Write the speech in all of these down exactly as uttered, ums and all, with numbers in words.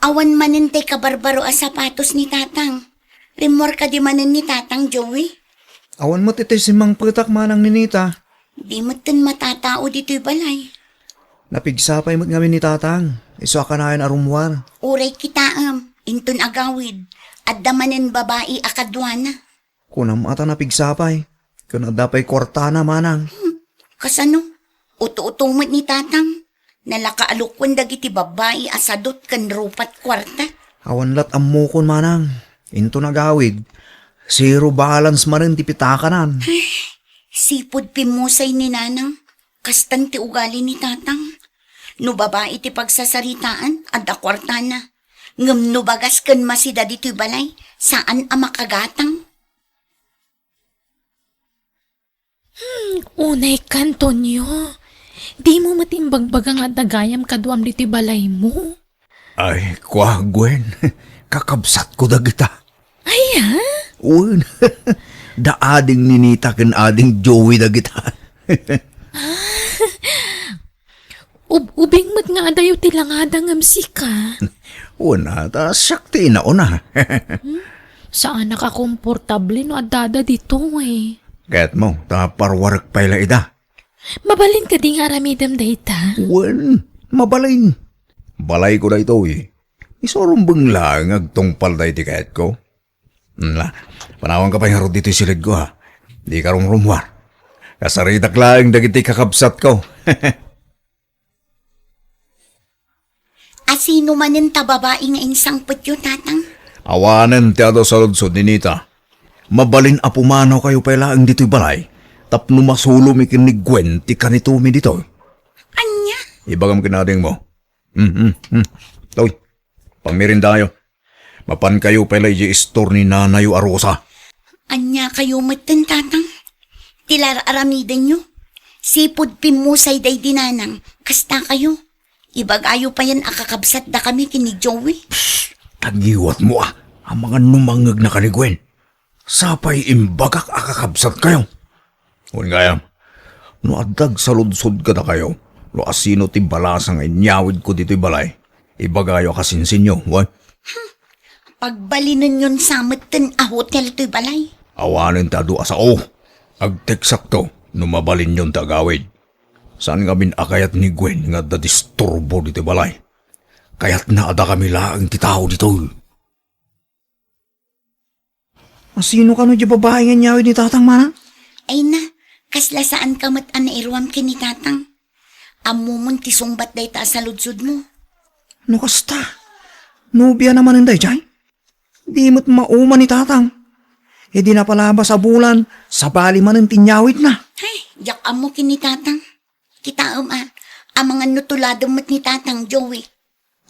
Awan manen tay kabarbaro a sapatos ni Tatang. Rimmuar kadi manen ni Tatang, Joey? Awan met iti simmangpetak, Manang Ninita. Di metten matatao ditoy balay. Napigsapay met ngamin ni Tatang. Isu a kanayon a rummuar. Uray kitaem, inton agawid, adda manen babai a kaduana. Kunam a ta napigsapay, ken adda pay kuartana, Manang. Hmm, kasano? Uto-uto met ni Tatang. Nalakaalukwen dagiti babbai a sadot ken rupat kuarta. Awan lat ammokon, Manang. Inton agawid, zero balance manen ti pitakanan. Sipud pimmusay ni Nanang. Kastan ti ugali ni Tatang. No babai ti pagsasaritaan, adda kuartana. Ngem no bagas ken masida ditoy balay, saan a makagatang. Hmm, unay ka, Antonio. Dimo met imbagbaga nga adda gayam kaduam ditoy balaymo. Ay, kua, Gwen. Kakabsatko dagita. Aya? Wen. Da ading Ninita ken ading Joey dagita. Ub-, ubing met nga adayo ti langada ngem sika. Wen, ta siak ti inauna. Hmm? Saanak a komportable no addada ditoy. Kayatmo, ta parwarek pay la ida. Mabalin kadi nga aramidem dayta? Wen, mabalin. Balayko daytoy. Isu a rumbeng laeng nga agtungpal daydi kayatko. Na, panawanka pay ngarud ditoy siledko, ha. Dika rumrummuar. Kasaritak laeng dagiti kakabsatko. Asino manen ta babai nga insangpetyo, Tatang? Awanen ti adu a saludsod, Ninita. Mabalin a pumanawkayo pay laeng ditoy balay tapno masulomi ken ni Gwen ti kanitomi ditoy. Ania? Ibagam ken adingmo. Hmm, hmm, hmm. Toy, pangmerindayo. Mapankayo pay la idiay istor ni nanayo a Rosa. Ania kayo metten, Tatang? Ti ar-aramidenyo? Sipud pimmusay daydi Nanang, kasta kayo. Ibagayo payen a kakabsatdakami ken ni Joey. Psst! Agiwatmo, a. Amangan no mangngegna ken ni Gwen. Sapay imbagak a kakabsatkayo. Wen gayam, no adda agsaludsod kadakayo, no asino ti balasa nga inyawidko ditoy balay, ibagayo a kasinsinyo, wen? Pagbalinenyon sa metten a hotel toy balay. Awanen ti adu a sao. Agteksakto no mabalinyon ti agawid. Saan ngamin a kayat ni Gwen nga adda disturbo ditoy balay. Kayatna a dakami laeng ti tao ditoy. Asino kano diay babai nga inyawid ni Tatang, Manang? Ay na, kasla saan ka met a nairuam ken ni Tatang. Ammomon ti sungbat dayta a saludsodmo. No kasta, nobiana manen daydiay? Di met mauma ni Tatang. Idi napalabas a bulan, sabali manen ti inyawidna. Ay, diak ammo ken ni Tatang. Kitaem a, amangan no tuladem met ni Tatang, Joey.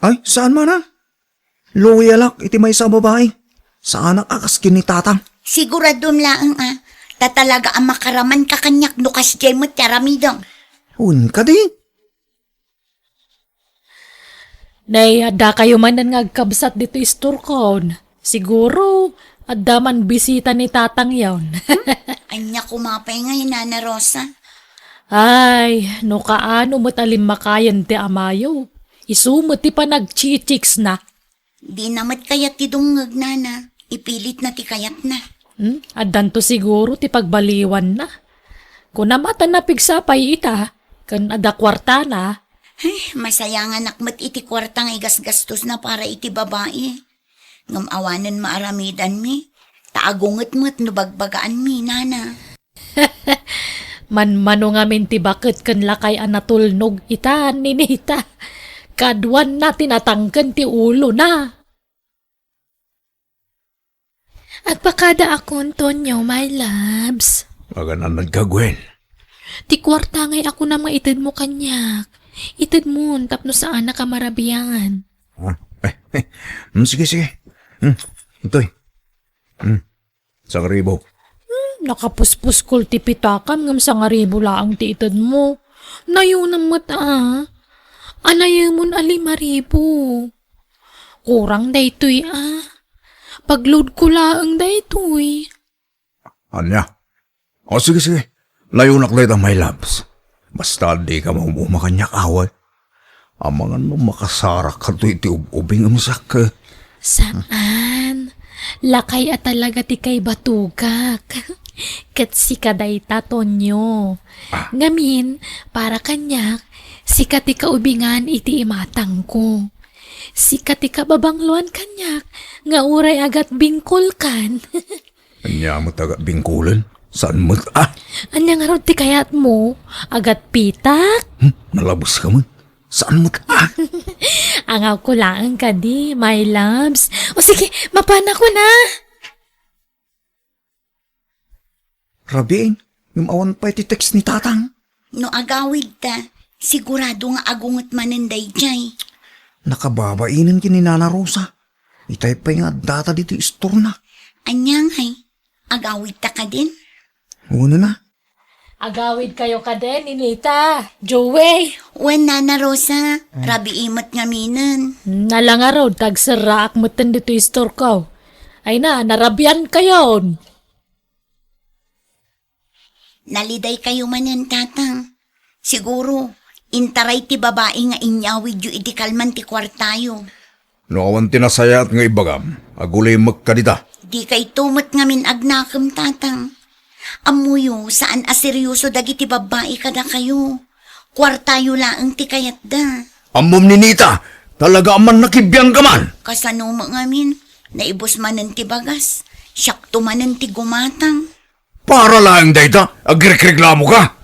Ay, saan man a? Loyalak iti maysa a babai. Saanak a kas ken ni Tatang. Siguradom laeng a, ta talaga a makaraman ka kaniak no kasdiay met ti aramidem. Wen kadi? Nay, adda kayo manen nga agkabsat ditoy istorkon. Siguro, adda man bisita ni Tatang yon. Ania koma pay ngay, Nana Rosa? Ay, no kaano met a limmakayen ti amayo. Isu met ti panagchichiksna. Dina met kayat ti dumngeg, Nana. Ipilitna ti kayatna. Hmm? Addanto siguro ti pagbaliwanna. Kunam a ta napigsapay ita, ken adda kuartana. Ay, masayanganak met iti kuarta nga igasgastosna para iti babai. Ngem awanen maaramidanmi, ta agunget met no bagbagaanmi, Nana. Manmano ngamin ti baket ken lakay a natulnog ita, Ninita. Kaduanna ti natangken ti ulona. Agpakada ako, Antonio, my loves. Magananad ka, Gwen. Ti kuarta ngay a kunam nga itedmo kaniak. Itedmon tapno saanak a marabian. Ah, eh, eh. Hmm, sige, sige. Hmm, itoy. Hmm, sangaribu. Hmm, nakapuspuskol ti pitakam ngem sangaribu laeng ti itedmo. Nayonam met a. Anayemon a limaribu. Kurang daytoy a. Pagloadko laeng daytoy. Ania? O, sige, sige. Layonak dayta, my loves. Basta dika maum-uma kaniak, awan. Amangan no makasarak kadto iti ub-ubing, umsak. Saan. Lakay a talaga ti kaibatugak. Ket sika dayta, Tonyo. Ah. Ngamin, para kaniak, sika ti kaubingan iti imatangko. Sika ti kababangloan kaniak nga uray agatbingkolkan. Ania met agatbingkolen? Saan met, ah? Ania ngarud ti kayatmo? Agatpitak? Hmm, nalabeska met. Saan met, ah? Angawko laeng kadi, my loves. O sige, mapanakon a. Rabiin, ngem awan pay ti text ni Tatang. No agawidta, sigurado nga agunget manen daydiay. Nakababainen ken ni Nana Rosa. Itay pay nga addata ditoy istorna. Ania ngay? Agawidta kadin? Wen a. Agawidkayo kadin, Ninita, Joey. Wen, Nana Rosa, rabii met ngaminen. Nala ngarud, ta agserraak metten ditoy istorko. Ay na, narabiankayon. Nalidaykayo manen, Tatang. Siguro, intaray ti babai nga inyawidyo iti kalman ti kuartayo. No awan ti nasayaat nga ibagam, agulimek kadita. Dikayto met ngamin agnakem, Tatang. Ammoyo, saan a serioso dagiti babbai kadakayo. Kuartayo laeng ti kayatda. Ammom, Ninita, talaga a mannakibiangka man. Kasano met ngamin, naibus manen ti bagas, siakto manen ti gumatang. Para laeng dayta, agrekreklamoka?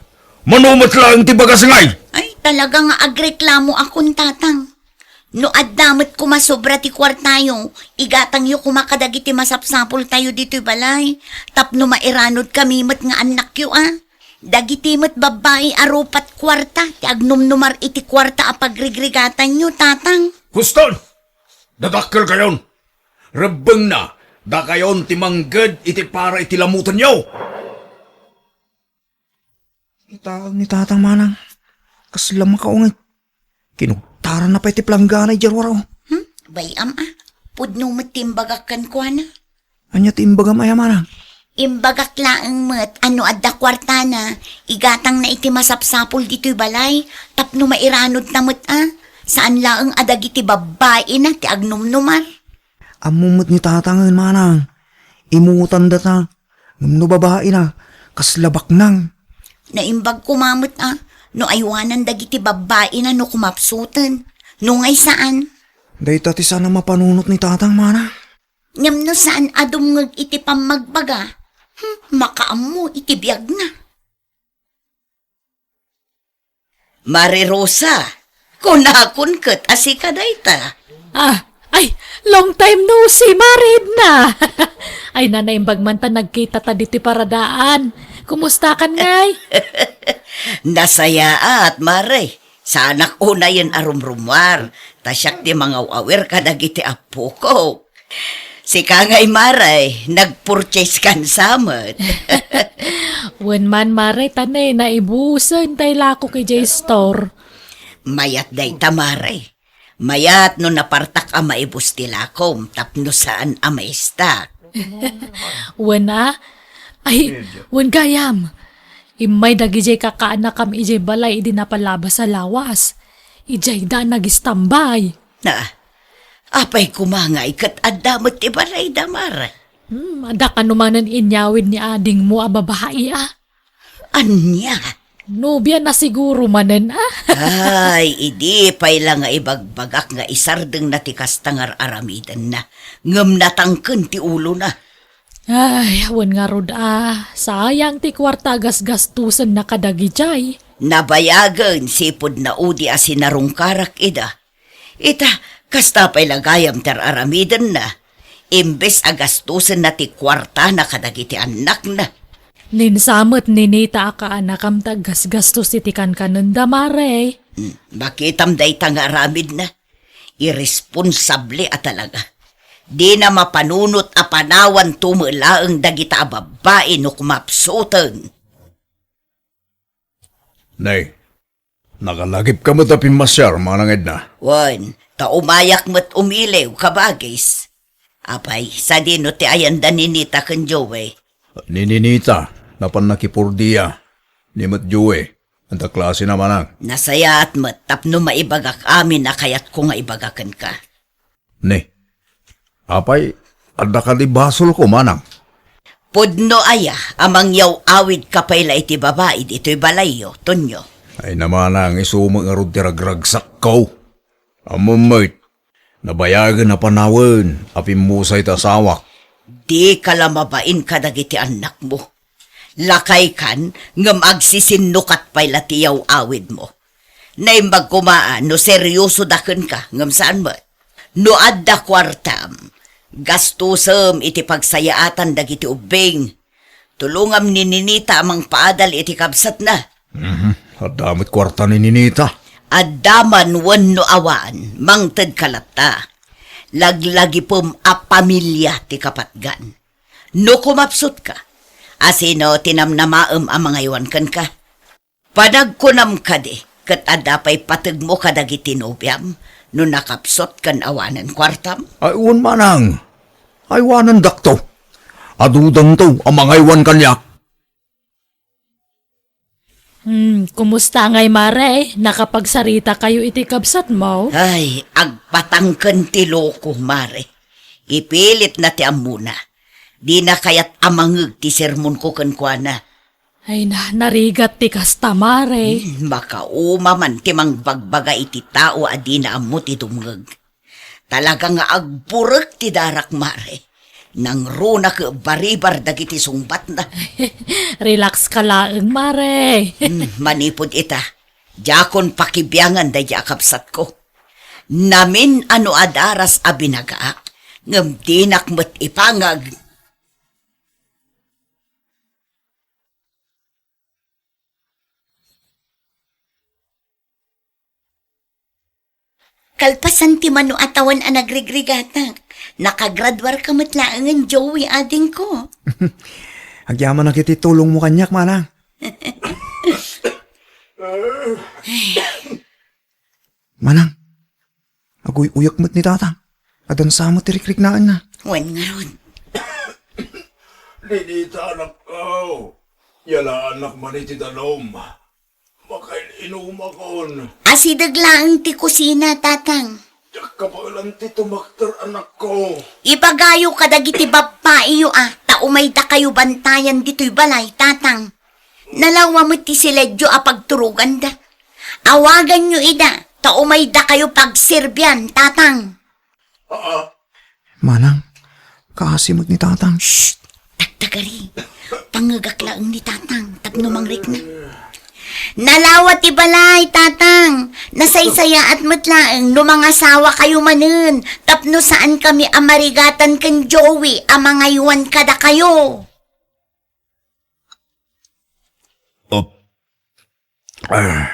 Mano met laeng ti bagas ngay? Ay, talaga nga agreklamoakon, Tatang. No adda met koma sobra ti kuartayo, igatangyo koma kadagiti masapsapultayo ditoy balay, tapno mairanodkami met nga annakyo a. Dagiti met babbai a rupat kuarta ti agnumnumar iti kuarta a pagrigrigatanyo, Tatang. Huston! Dadakkelkayon! Rebbengna, dakayon ti mangged iti para iti lamutenyo! Itaeng ni Tatang, Manang. Kasla makaunget. Kinugtaranna pay ti palanggana idiay ruar. Hmm? Bay-am a. Pudno met ti imbagak kenkuana. Ania ti imbagam aya, Manang? Imbagak laeng met a no adda kuartana, igatangna iti masapsapul ditoy balay, tapno mairanodna met a. Saan laeng a dagiti babbaina ti agnumnumar. Ammom met ni Tatangen, Manang. Imutandata. Ngem no babaina, kasla baknang. Naimbag koma met a, no aywanan dagiti babbaina no kumapsuten. No ngay saan. Dayta ti saan a mapanunot ni Tatang, Manang. Ngem no saan a dumngeg iti pammagbaga, hmm, makaammo iti biagna. Mare Rosa, kunakon ket a sika dayta. Ah, ay, long time no see, Mare Edna. Ay, naimbag man ta nagkitata ditoy paradaan. Kumustakan ngay? Nasayaat, Mare. Saanak unayen a rumrumuar, ta siak ti mangaw-awir kadagiti appokok. Sika ngay, Mare, nagpurchase kan sa met. Wen man, Mare, ta ne, naibusen tay lakok idiay store. Mayat dayta, Mare. Mayat no napartak a maibus ti lakom tapno saan a maistak. Wen a? Ay, wen gayam. Immay dagidiay kakaanakam idiay balay idi napalabas a lawas. Idiay da nagistambay. Na, apay koma ngay ket adda met ti balayda, Mare? Hmm, adda kano manen inyawid ni adingmo a babai a? Ania? Nobiana siguro manen a? Ay, idi pay la nga ibagbagak nga isardengna ti kasta nga ar-aramidenna, ngem natangken ti ulona. Ay, wen ngarud a, sayang ti kuarta a gasgastosenna kadagidiay. Nabayagen sipud naudi a sinarungkarak ida. Ita, kasta pay la gayam ti ar-aramidenna. Imbes a gastosenna ti kuartana kadagiti annakna. Ninsamet ni Nita a kaanakam ti aggasgastos iti kankanenda, Mare. Hmm, makitam dayta nga aramidna. Irresponsable a talaga. Dina mapanunot a panawanto met laeng dagita a babbai no kumapsuten. Nay, nakalagipka met a pimmasiar, Manang Edna? Wen, ta umayak met umiliw, kabagis. Apay, sadino ti ayanda ni Nita ken Joey? Ni Ninita, napan nakipurdia. Ni met Joey, Anta klase na, manang? Nasayaat met tapno maibagak amin a kayatko nga ibaga kenka. Ne, apay, adda kadi basolko, manang? Pudno aya a mangyaw-awidka pay la iti babai ditoy balayyo, Tonyo? Ay na, manang, isu met ngarud ti ragragsakko. Ammom met, nabayagen a panawen a pimmusay ti asawak. Dika la mabain kadagiti annakmo. Lakaykan, ngem agsisinnukat pay la ti yaw-awidmo. Naimbag koma a no seriosoda kenka, ngem saan met. No adda kuartam, gastosem iti pagsayaatan dagiti ubbing. Tulongam ni Ninita a mangpaadal iti kabsatna. Mhm. Adda met kuarta ni Ninita. Adda man wenno awan, mangtedka latta. Laglagipem a pamilia ti kapatgan. No kumapsutka, asino ti namnamaem a mangaywan kenka? Panagkunam kadi, ket adda pay pategmo kadagiti nobiam no nakapsut ken awanen kuartam? Ay, wen, manang. Aywanendakto. Adudanto a mangaywan kaniak. Hmm, kumusta ngay, Mare? Nakapagsarita kayo iti kabsatmo? Ay, agpatangken ti loko, Mare. Ipilitna ti ammona. Dina kayat a mangeg ti sermonko kenkuana. Ay na, narigat ti kasta, Mare. Hmm, makauma man ti mangbagbaga iti tao a dina ammo ti dumngeg. Talaga nga agburek ti darak, Mare. Nangruna ket baribar dagiti sungbatna. Relax ka laeng, Mare. Hmm, manipud ita, diakon pakibiangan daydi a kabsatko. Namin a no adaras a binagaak, ngem dinak met ipangag. Kalpasan ti mano a tawen a nagrigrigatak, nakagraduarka met laengen, Joey, adingko. Agyamanak iti tulongmo kaniak, manang. Manang, aguy-uyak met ni tatang. Adda sa met ti rikriknaanna. Wen ngarud. Ninita, anakko. Yalaanak man iti danum. Makain-inumakon. Asideg laeng ti kusina, tatang. Diak kabaelan ti tumakder, anakko. Ibagayo kadagiti babbaiyo a, ta umaydakayo bantayan ditoy balay, tatang. Nalawa met ti siledyo a pagturoganda. Awaganyo ida, ta umaydakayo pagserbian, tatang. Ah. Manang, kaasi met ni tatang. Shh! Tagtagari. Pangngegak laeng ni tatang tapno mangrikna. Nalawa ti balay, tatang. Nasaysayaat met laeng no mangasawa kayo manen tapno saan kami a marigatan ken Joey a mangaywan kadakayo. Op. Ah.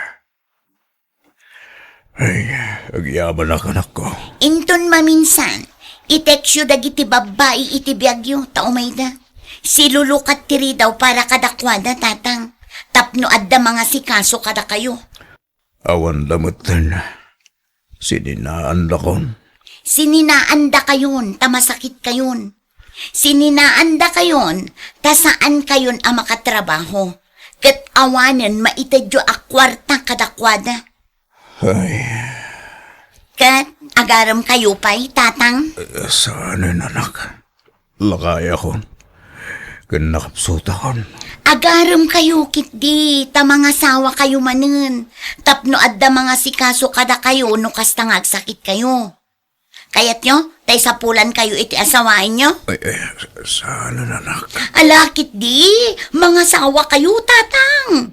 Ay, agyamanak, anakko. Inton maminsan, i-textyo dagiti babbai iti biagyo, ta umayda. Silulukat ti ridaw para kadakuada, tatang. Tapno adda mangasikaso kadakayo. Awan da metten. Sininaandakon. Sininaandakayon, ta masakitkayon. Sininaandakayon, ta saankayon a makatrabaho. Ket awanen maitedyo a kuarta kadakuada. Ay. Ket agaremkayo pay, tatang? Eh, saanen, anak. Lakayakon. Ken nakapsutakon. Agaremkayo ketdi, ta mangasawakayo manen. Tapno adda mangasikaso kadakayo no kasta nga agsakitkayo. Kayatyo, ta isapulankayo iti asawaenyo? Ay, ay, saanen, anak. Ala ketdi, mangasawakayo, tatang.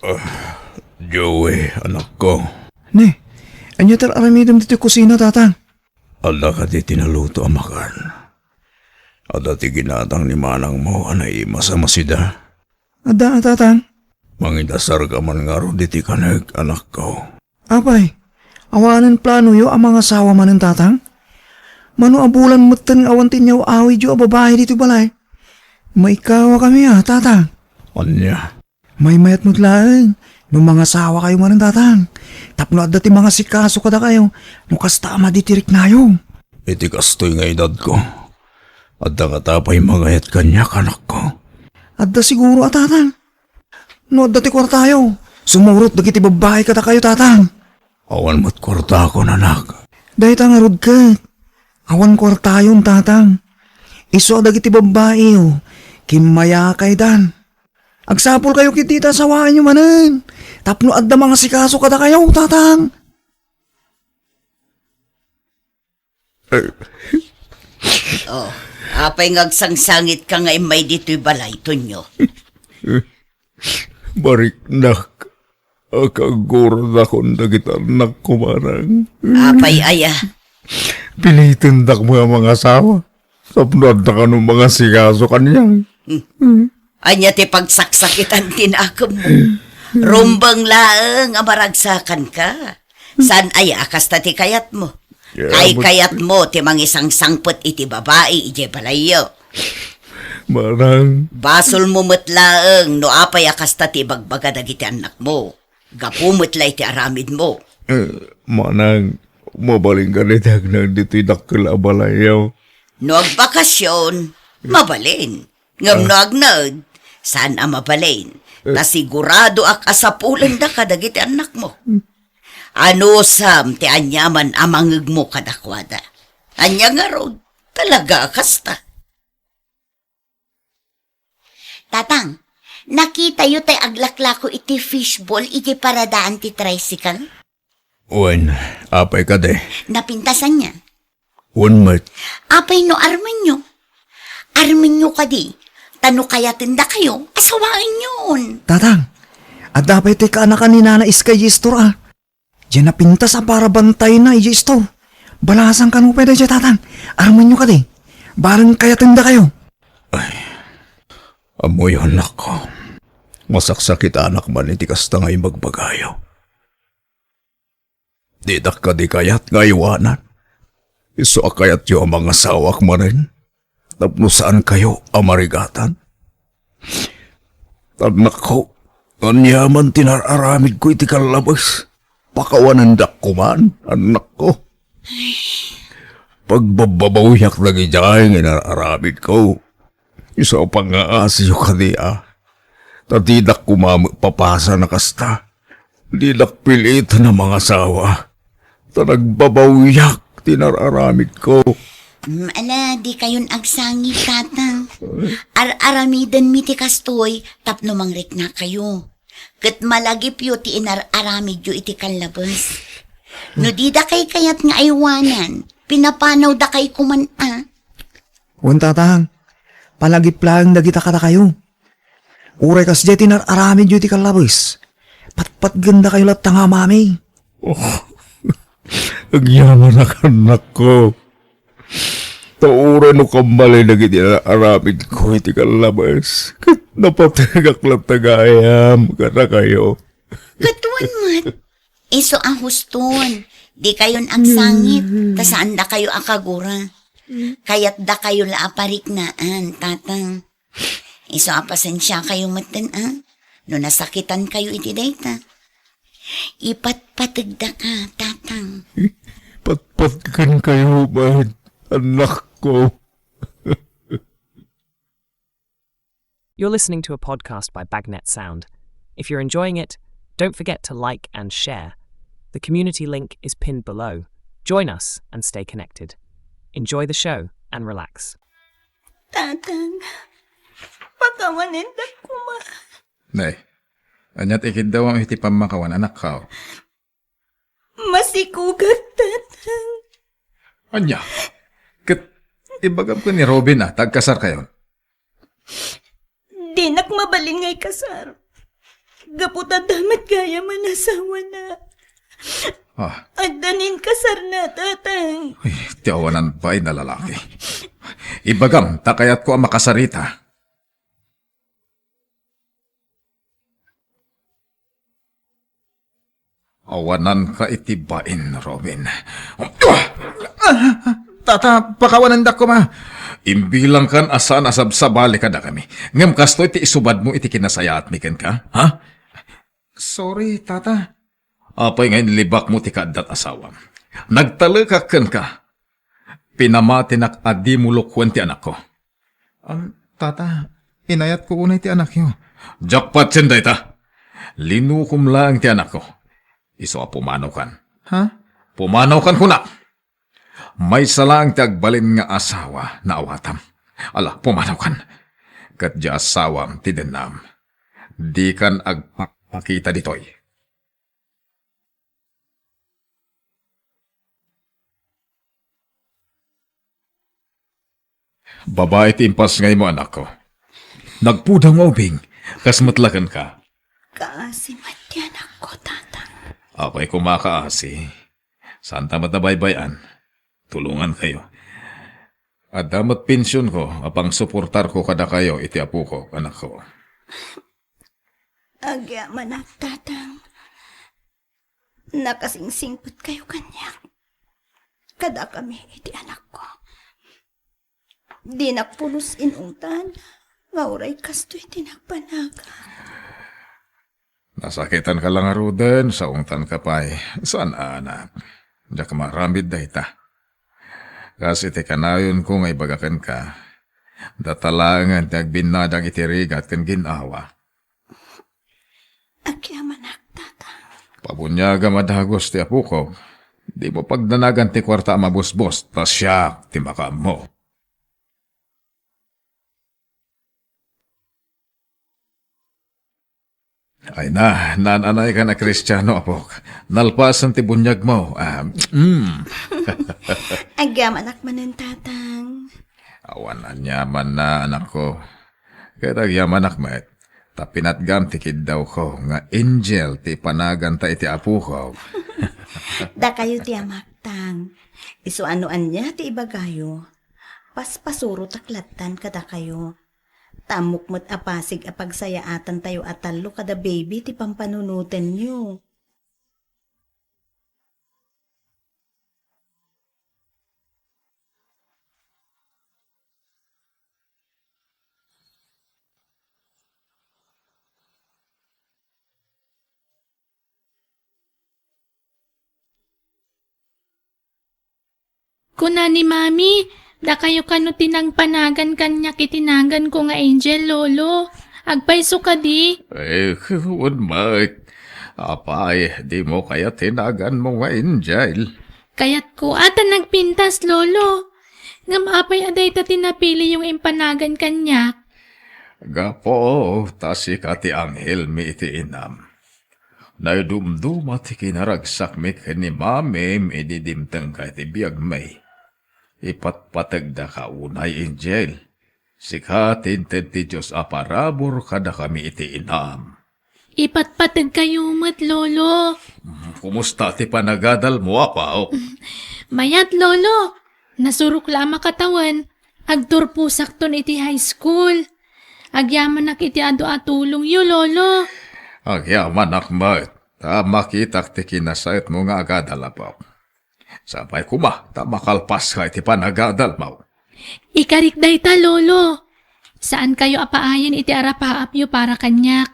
Ah, Joey, anakko. Ne, ania ti ar-aramidem ditoy kusina, tatang? Adda kadi ti naluto a makan? Adda ti ginatang ni manangmo a naimas a masida? Adda, tatang. Mangidasarka man ngarud iti kanek, anakko. Apay, awanen planoyo a mangasawa manen, tatang? Mano a bulan metten nga awan ti inyaw-awidyo a babai ditoy balay? Maikawakami a, tatang. Ania? Maymayat met laeng no mangasawakayo manen, tatang, tapno adda ti mangasikaso kadakayo no kasta a madi ti riknayo. Iti kastoy nga edadko, adda ngata pay mangayat kaniak, anakko? Adda siguro a, tatang. No adda ti kuartayo, sumurot dagiti babbai kadakayo, Tatang. Awan met kuartakon, anak. Dayta ngarud ket, awan kuartayon, Tatang. Isu a dagiti babbaiyo, kimmayakaydan. Agsapulkayo ketdi ta asawaenyo manen, tapno adda mangasikaso kadakayo, Tatang. Oh, apay nga agsangsangitka nga immay ditoy balay, Tonyo? Bariknak, akagurdakon dagiti annakko, manang. Apay aya? Pilitendak met a mangasawa. Tapno adda kano mangasikaso kaniak. Hmm. Ania ti pagsaksakitan ti nakemmo? Rumbeng laeng a maragsakanka. Saan aya a kasta ti kayatmo? Kay kayatmo ti mangisangsangpet iti babai idiay balayyo. Manang. Basolmo met laeng no apay a kasta ti ibagbaga dagiti annakmo. Gapu met la iti aramidmo. Eh, manang, mabalin kadi ti agnaed ditoy dakkel a balayyo? No agbakasyon, mabalin. Ngem no agnaed, saan a mabalin. Ta siguradoak a sapulenda kadagiti annakmo. Anusam ti aniaman a mangngegmo kadakuada. Ania ngarud, talaga a kasta. Tatang, nakitayo tay aglaklako iti fishball iti paradaan ti tricycle? Wen, apay kadi? Napintasan niya. Wen met. Apay no armenyo? Armenyo kadi, ta no kayatendakayo, asawaenyon. Tatang, adda pay ti kaanakan ni Nana Iskay Istor a. Diay napintas a para bantayna idiay istor. Balasan kano pay daydiay, Tatang. Armenyo kadi. Bareng kayatendakayo. Ay, ammoyo, annakko. Masaksakitanak man iti kasta nga ibagbagayo. Didak kadi kayat nga aywanan. Isu a kayatyo a mangasawak manen. Tapno saankayo a marigatan. Annakko, aniaman ti nar-aramidko iti kallabes? Pakawanendak koman, annakko. Pagbabbabawiak dagidiay nga inar-aramidko. Isu a pangngaasiyo kadi a. Ta didak koma met papasan a kasta. Didak piliten a mangasawa, ta nagbabawiak ti nar-aramidko. Mm, ala, dikayon agsangit, Tatang. Ar-aramidenmi ti kastoy tapno mangriknakayo. Ket malagipyo ti inar-aramidyo iti kallabes. No didakay kayat nga aywanan, pinapanawdakay koman a. Wen, Tatang, palagip laeng dagita kadakayo. Uray kasdiay ti nar-aramidyo iti kallabes, patpatgendakayo latta nga amami. Oh, agyamanak, annakko. Ta uray no kammalay dagiti nar-aramidko iti kallabes, ket napategak latta gayam kadakayo. Ket wen met, isu a huston, dikayon agsangit, ta saandakayo a kagura. Kayatdakayo la a pariknaan, Tatang. Isu a pasensiakayo metten a, no nasakitankayo iti dayta. Ipatpategdaka, Tatang. Patpatgenkayo met, annakko. You're listening to a podcast by Bagnet Sound. If you're enjoying it, don't forget to like and share. The community link is pinned below. Join us and stay connected. Enjoy the show and relax. Tatang, pakawanendak koma. Nay, ania ti ikiddawam iti pammakawan, anakko? Masikugak, Tatang. Ania? Ket ibagam ken ni Robin a ta agkasarkayon. Dinak mabalin nga ikasar. Gapu ta adda met gayam a nasawana. Ah. Adda ni inkasarna, Tatang. Ay, ti awanan bain a lalaki. Ibagam, ta kayatko a makasarita. Awananka iti bain, Robin. Tata, pakawanendak koma. Imbilangkan a saan a sabsabali kadakami. Ngem kastoy ti isubadmo iti kinasayaatmi kenka, ha? Sorry, Tata. Apay nga inlibakmo ti kaaddat asawam? Nagtalekak kenka. Pinamatinak a dimo lokuen ti anakko. Am, Tata, inayatko unay ti anakyo. Diak patien dayta. Linukom laeng ti anakko. Isu a pumanaw kan. Ha? Pumanaw kan kunak. Maysa laeng ti agbalin nga asawa nga awatam. Ala, pumanaw kan. Ket diay asawam ti dennam. Dikan agpakpakita ditoy. Babai ti impasngaymo, anakko. Nagpudaw nga ubing, kas met la kenka. Kaasi met ti anakko, Tatang. Apay koma kaasi? Saanta met a baybay-an. Tulongankayo. Adda met pensionko a pangsuportarko kadakayo iti apoko, anakko. Agyamanak, Tatang. Nakasingsingpetkayo kaniak. Kadakami iti anakko. Dinak pulos inungtan nga uray kastoy ti nagpanagak. Nasakitanka la ngaruden, sa ungtanka pay. Saan a, anak? Diak maaramid dayta. Kas iti kanayonko nga ibaga kenka, data laengen ti agbinnadang iti rigat ken gin-awa. Agyamanak, Tatang. Pabuniagam a dagus ti apokok. Dimo pagdanagan ti kuarta a mabusbos, ta siak ti makaammo. Ay na, naan-anaykan a Kristiano, apok. Nalpasen ti buniagmo. Ah, mm. Agyamanak manen, Tatang. Awan ania man na, anakko. Ket agyamanak met, ta pinatgam ti kiddawko nga angel ti panaganta iti apokok. Dakayo ti amak, Tang. Isu a no ania ti ibagayo, paspasurotak lattan kadakayo. Ta ammok met a pasig a pagsayaatantayo a tallo kada baby ti pampanunotenyo. Kuna ni Mami, dakayo kano ti nangpanagan kaniak iti naganko nga Angel, Lolo. Agpayso kadi? Eh, wen met. Apay, dimo kayat ti naganmo nga Angel? Kayatko a ta nagpintas, Lolo. Ngem apay a dayta ti napiliyo nga impanagan kaniak? Gapu ta sika ti anghelmi iti inam. Naidumduma ti kinaragsakmi ken ni Mamim idi dimtengka iti biagmi. Ipatpategdaka unay, Angel. Sika ti inted ti Dios a parabur kadakami iti inam. Ipatpategkayo met, Lolo. Mm, kumusta ti panagadalmo, apo? Mayat, Lolo. Nasurok la a makatawen. Agturposakton iti high school. Agyamanak iti adu a tulongyo, Lolo. Agyamanak met, ta makitak ti kinasaetmo nga agadal, apo. Sapay koma ta makalpaska iti panagadalmo. Ikarik dayta, Lolo. Saankayo a paayen iti arapaapyo para kaniak.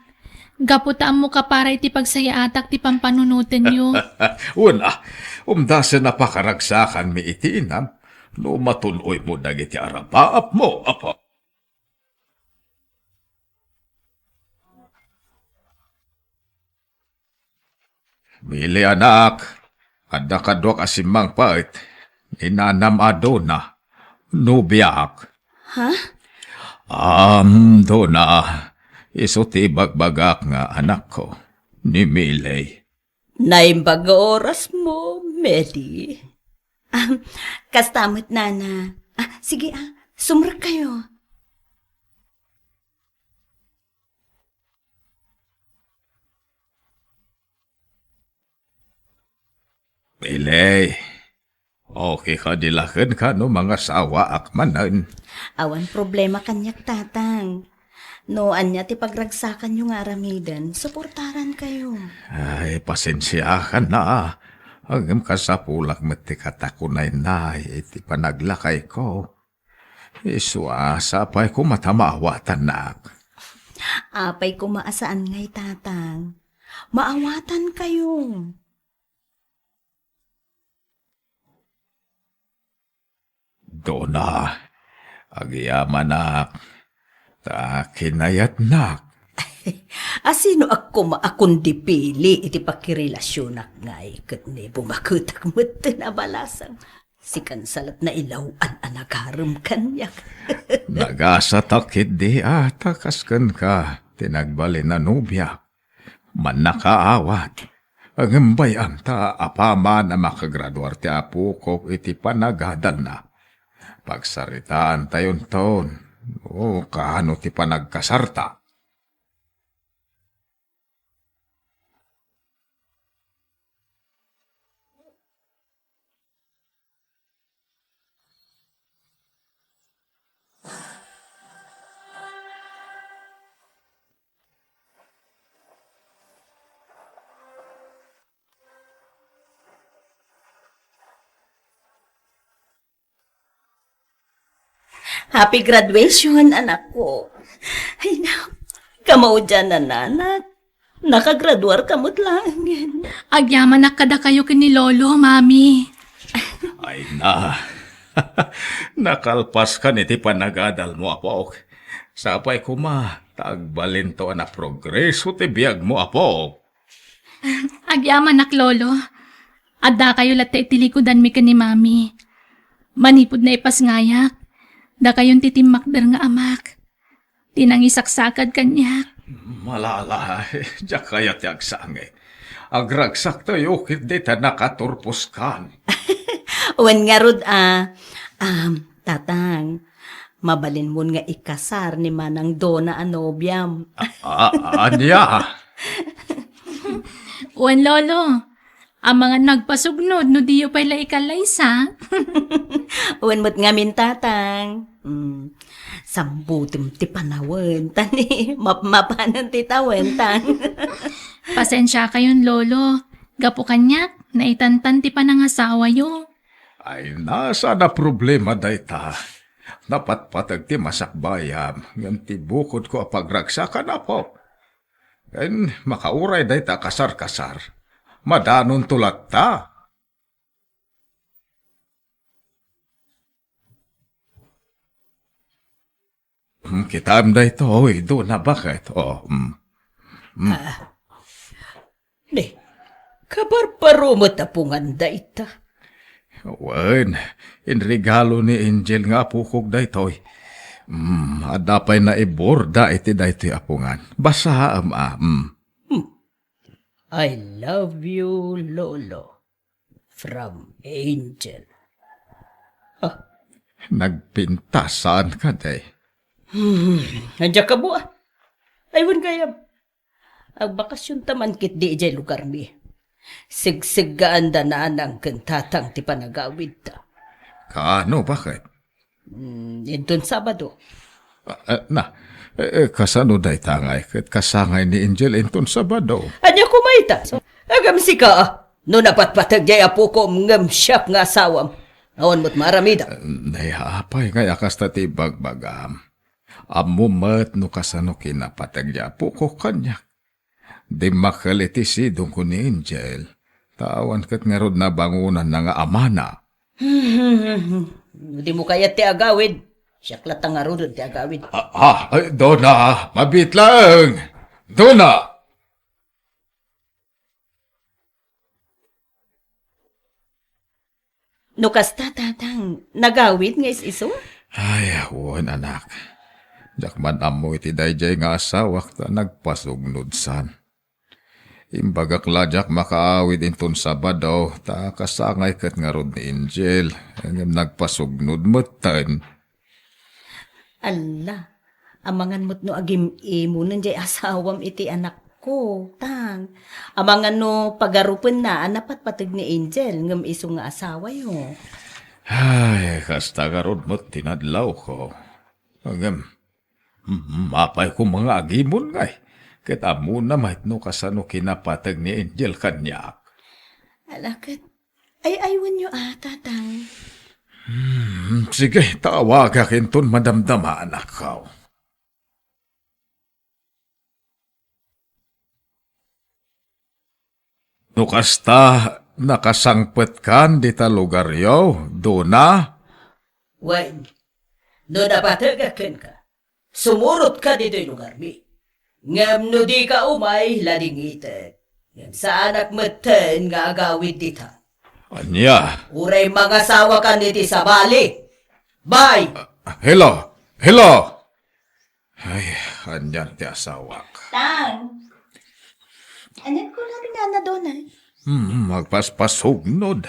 Gapu ta ammok a para iti pagsayaatak ti pampanunotenyo. Wen a, umdasen a pakaragsakanmi iti inam no matun-oymo dagiti arapaapmo, apo. Mili, anak, adda kaduak a simmangpet, ni nanam a Dona, nobiak. Ha? Am, Dona, isu ti ibagbagak nga anakko, ni Miley. Naimbag nga orasmo, Medi. Ah, kasta met, Nana. Ah, sige, ah, sumrekkayo. Miley, okay kadi la kenka no mangasawaak manen? Awan problema kaniak, Tatang. No ania ti pagragsakanyo nga aramiden, suportarankayo. Ay, pasensiakan na. Ngem kasapulak met ti katakunaynay iti panaglakayko. Isu a sapay koma ta maawatannak. Apay koma a saan ngay, Tatang. Maawatankayo. Dona, agyamanak, ta kinayatnak. Asino ak koma a kundi pili iti pakirelasionak ngay ket ni bumaketak metten a balasang? Sikan sa lat nailaw-an a nagarem kaniak. Nagasatak ketdi a ta kas kenka ti nagbalin a nobiak. Mannakaawat. Ngem bay-am ta apaman a makagraduar ti apokok iti panagadalna. Pagsaritaantayonton, o kaano ti panagkasarta. Happy graduation, anakko. Ay, na, kamaudian, anak. Nakagraduar ka met laengen. Agyamanak kadakayo ken ni Lolo, Mami. Ay na. Nakalpaskan iti panagadalmo, apok. Sapay koma, ta agbalinto a naprogreso ti biagmo, apok. Agyamanak, Lolo. Addakayo latta iti likudanmi ken ni Mami. Manipud naipasngayak, dakayon ti timmakder nga amak. Ti nangisaksakad kaniak. Malala, diak kayat ti agsangit. Agragsaktayo ketdi ta nakaturposkan. Wen ngarud a, um, Tatang, mabalinmon nga ikasar ni Manang Dona a nobiam. A-, a-, ania? Wen, Lolo, amangan nagpasugnod no diyo pay la ikallaysa. Wen met ngamin, Tatang. Mm. Sambutem ti panawen, ta ni mapmapanen ti tawen, Tang. Pasensiakayon, Lolo. Gapu kaniak, naitantan ti panangasawayo. Ay, saan a problema dayta. Napatpateg ti masakbayam, ngem ti bukodko a pagragsakan, apok. Ken makauray dayta a kasar-kasar. Madanonto latta. Hmm, kitaem daytoy, Dona, baket? Oh, mm. Mm. Ah. Ni, kabarbaro met a pungan dayta. Wen, inregalo ni Angel nga apokok daytoy. Mm, adda pay naiborda iti daytoy a pungan. Basaem a, mm. Hmm. I love you, Lolo. From Angel. Ah. Nagpintas, saan kadi? Hmm, ania kadi a? Ay, wen gayam. Agbakasionta man ketdi idiay lugarmi. Segseggaanda nanang ken tatang ti panagawidda. Kaano, baket? Hmm, inton Sabado. Ah, ah, na, eh, eh, kasano dayta ngay ket kasangay ni Angel inton Sabado? Ania koma ita? Agam sika, ah. No napatpateg diay apokom ngem siak nga asawam, awan met maaramidam. Nay, apay ngay a kasta ti ibagbagam? Ammom met no kasano kinapateg diay apoko kaniak. Dimmakkel iti sidongko ni Angel, ta awan ket ngarud nabangonanna nga amana. No dimo kayat ti agawid, siak latta ngaruden ti agawid. Ah, ah, ay, Dona, mabiit laeng! Dona! No kasta, Tatang, nagawid nga is-isu? Ay, wen, anak. Diak man ammo iti daydiay nga asawak ta nagpasugnodsan. Imbagak la diak makaawid inton Sabado, ta kasangay ket ngarud ni Angel, ngem nagpasugnod metten. Alla, amangan met no agim-imonen diay asawam iti anakko, Tang. Amangan no pagarupenna a napatpateg ni Angel ngem isu nga asawayo. Ay, kasta ngarud met ti nadlawko. Ngem, mm, apay koma nga agimon ngay, ket ammona met no kasano kinapateg ni Angel kaniak. Ala, ket ay-aywenyo a, Tatang. Hmm, sige, tawagak inton madamdama, anakko. No kasta, nakasangpetkan dita lugaryo, Dona? Wen, no napategak kenka, sumurotka ditoy lugarmi. Ngem no dika umay, ladingitek. Ngem saanak metten nga agawid dita. Ania? Uray mangasawakan iti sabali. Bay! Ah, hello! Hello! Ay, anian ti asawak? Tang! Anian ko lang nga na doon, ay? Hmm, magpaspasugnod.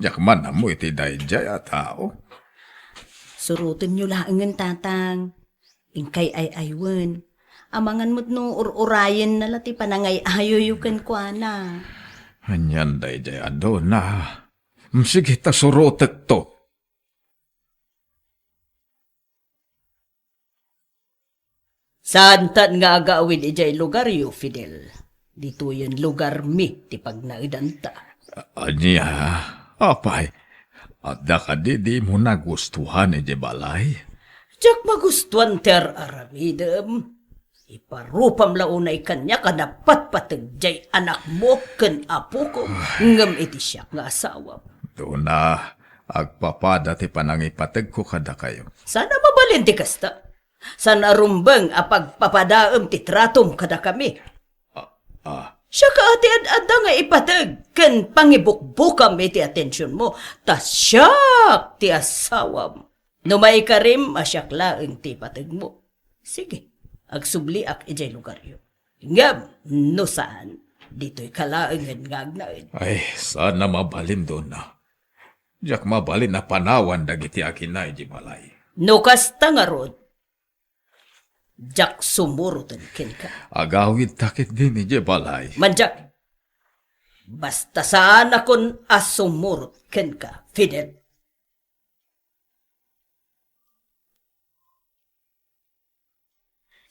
Diak man ammo iti daydiay a tao. Surotenyo laengen, Tatang. Inkay ay-aywen. Amangan met no ur-urayenna la ti panangay-ayoyo kenkuana. Anian daydiay a Dona? Hmm, sige ta surotekto. Saantan nga agawid idiay lugaryo, Fidel. Ditoyen lugarmi ti pagnaedanta. Ania? Apay, adda kadi dimo nagustuhan idiay balay? Diak magustuhan ti ar-aramidem. Iparupam la unay kaniak a napatpateg diay anakmo ken apoko, ngem iti siak nga asawam. Dona, agpapada ti panangipategko kadakayo. Saan a mabalin ti kasta. Saan a rumbeng a pagpapadaem ti tratom kadakami. Ah, ah. Siak a ti ad-adda nga ipateg ken pangibukbukam iti atensionmo, ta siak ti asawam. No maikarim a siak laeng ti ipategmo, sige, agsubliak idiay lugaryo. Ngem no saan, ditoyka laengen nga agnaed. Ay, saan a mabalin, Dona. Diak mabalin a panawan dagiti agina idiay balay. No kasta ngarud, diak sumuroten kenka. Agawidta ketdin idiay balay. Mandiay. Basta saanakon a sumurot kenka, Fidel.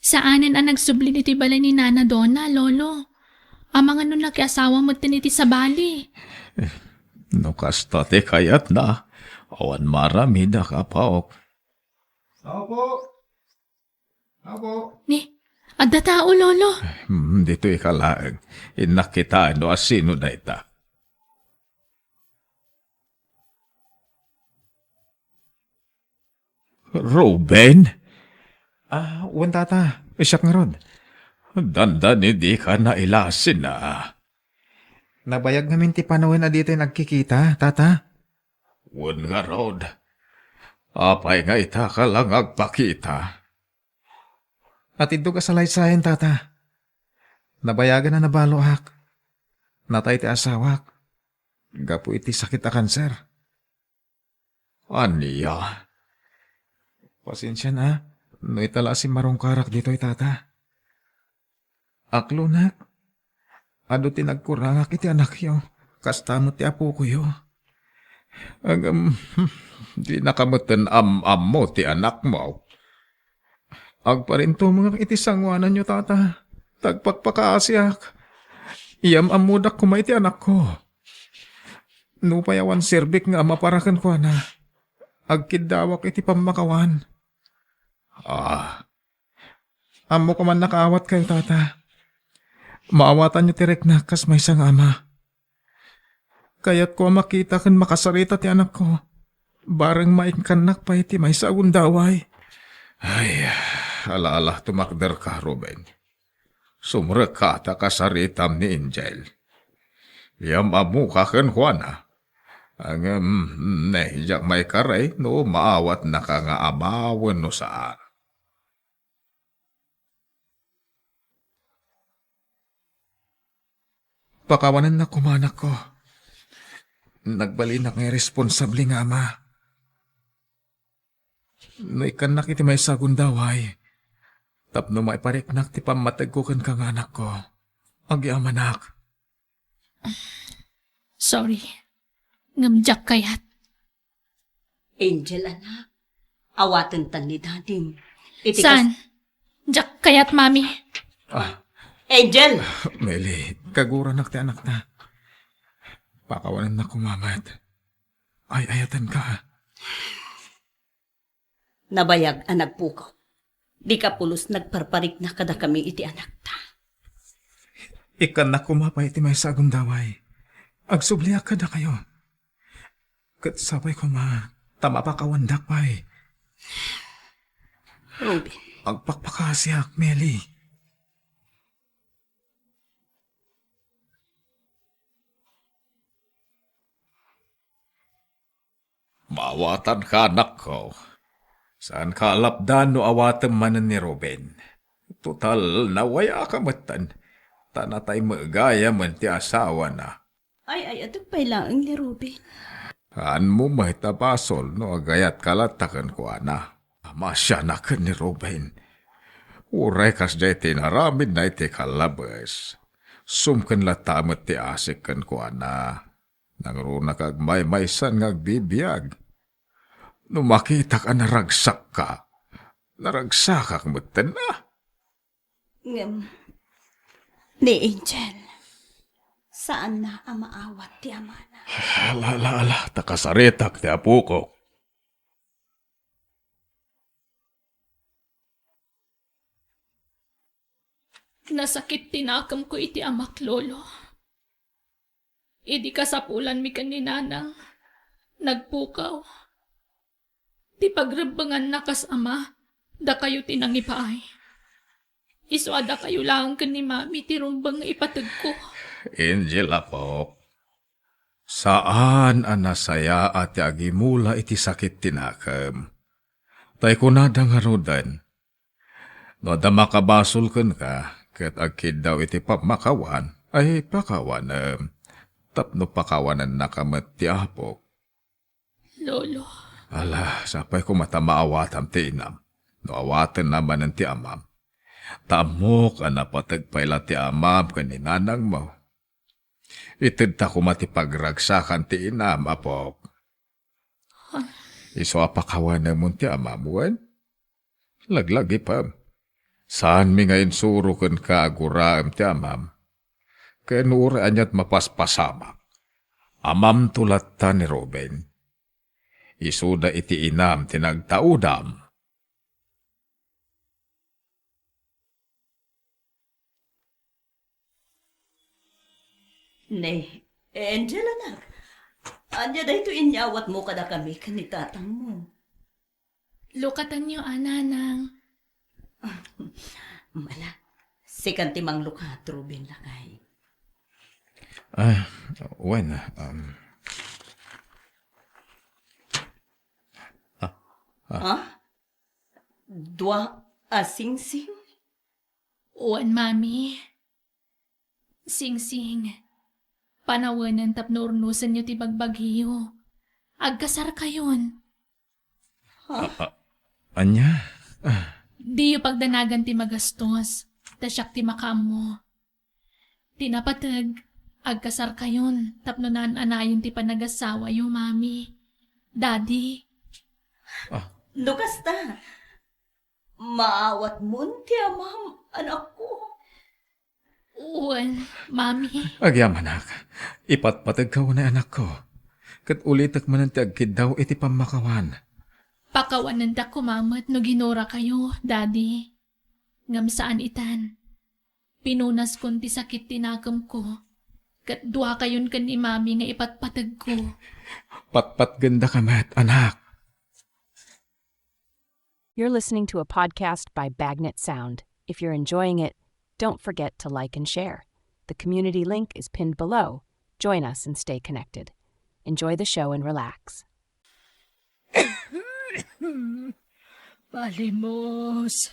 Saanen a nagsubli iti balay ni Nana Dona, Lolo. Amangan no nakiasawa metten iti sabali. No kasta ti kayatna, awan maaramidak, Apaok. Apo! Apo! Ni, adda tao, Lolo. Hmm, ditoyka laeng. Innak kitaen no asino dayta. Ruben? Ah, wen, Tata. Siak ngarud. Dandani dika nailasin a. Nabayag ngamin ti panawen a ditoy nagkikita, Tata. Wen ngarud. Apay nga itaka la nga agpakita? Atiddog a salaysayan, Tata. Nabayagan a nabaloak. Natay ti asawak. Gapu iti sakit a kanser. Ania? Pasensian a, no ita la a simmarungkarak ditoy, Tata. Aklonak, adu ti nagkurangak iti anakyo, kasta met ti apokoyo. Ngem, dinaka metten am-ammo ti anakmo. Agparintumengak iti sangoananyo, Tata. Tagpakpakaasiak. Iyam-ammodak koma iti anakko. Nupay awan serbik nga ama para kenkuana, agkiddawak iti pammakawan. Ah. Ammok a mannakaawatkayo, Tata. Maawatanyo ti riknak kas maysa nga ama. Kayatko a makita ken makasarita ti anakko, bareng maikkannak pay ti maysa a gundaway. Ay, ala-ala, tumakderka, Ruben. Sumrekka ta kasaritam ni Angel. Iyam-ammoka kenkuana. Ngem, ne, diak maikaray no maawatnaka nga ama wenno saan. Pakawanennak koma, anakko. Nagbalinak nga irresponsable nga ama. No ikkannak iti maysa a gundaway, tapno maipariknak ti pammategko kenka nga anakko, agyamanak. Sorry. Ngem diak kayat. Angel, anak, awatentan ni Dadim. Iti kas- Saan? Diak kayat, Mami. Ah. Angel! Meli, kaguranak ti anakta. Pakawanennak koma met. Ay-ayatenka. Nabayag a nagpukaw. Dika pulos nagparparikna kadakami iti anakta. Ikkannak koma pay iti maysa a gundaway. Agsubliak kadakayo. Ket sapay koma ta mapakawandak pay. Ruben. Agpakpakaasiak, Meli. Paawatanka, anakko. Saanka a lapdan no awatem manen ni Ruben. Total, nawayaaka metten, ta natay met gayamen ti asawana. Ay, ay, adda pay laeng ni Ruben. Haanmo met a basol no agayatka latta kenkuana. Amasianak ken ni Ruben. Uray kasdiay ti inaramidna iti kallabes, sumken latta met ti asik kenkuana. Nangruna ka agmaymaysan nga agbibiag. No makitak a naragsakka, naragsakak metten a. Ngem, ni Angel, saanna a maawat ti amana. Ala, ala, ala, ta kasaritak ti apoko. Nasakit ti nakemko iti amak, Lolo. Idi kasapulanmi ken ni Nanang, nagpukaw. Ti pagrebbenganna kas ama, dakayo ti nangipaay. Isu a dakayo laeng ken ni Mami ti rumbeng nga ipategko. Angel, apok, saan a nasayaat ti agimula iti sakit ti nakem. Tay kunada ngaruden, no adda makabasol kenka ket agkiddaw iti pammakawan, ay pakawanem, tapno pakawanennaka met ti apok. Lolo. Ala, sapay koma ta maawatam ti inam, no awatenna manen ti amam. Ta ammok a napateg pay la ti amam ken ni nanangmo. Itedta koma ti pagragsakan ti inam, apok. Isu a pakawanemon ti amam wen? Laglagipem. Saanmi nga insuro kenka a guraem ti amam. Ken uray aniat mapaspasamak, amamto latta ni Ruben. Isuda iti inam ti nagtaudam. Ne, Angel, anak, ania daytoy inyawatmo kadakami ken ni tatangmo? Lukatanyo a, nanang. Mala, sikan ti manglukat, Ruben, lakay. Ah, wen, um, ah, ah. Ha? Dua a singsing? Wen, Mami. Singsing, panawenen tapno urnosenyo ti bagbagiyo. Agkasarkayon. Ha? A-, a-, ania? Ah. Diyo pagdanagan ti magastos, ta siak ti makaammo. Ti napateg, agkasarkayon tapno naan-anayon ti panagasawayo, Mami, Daddy. Ah. No kasta, maawatmon ti amam, anakko. Wen, Mami. Agyamanak, ipatpategka unay, anakko, ket ulitek manen ti agkiddaw iti pammakawan. Pakawanendak koma met no ginurakayo, Daddy. Ngem saan itan. Pinunaskon ti sakit ti nakemko, ket duakayon ken ni Mami nga ipatpategko. Patpatgendaka met, anak. You're listening to a podcast by Bagnet Sound. If you're enjoying it, don't forget to like and share. The community link is pinned below. Join us and stay connected. Enjoy the show and relax. Palimos.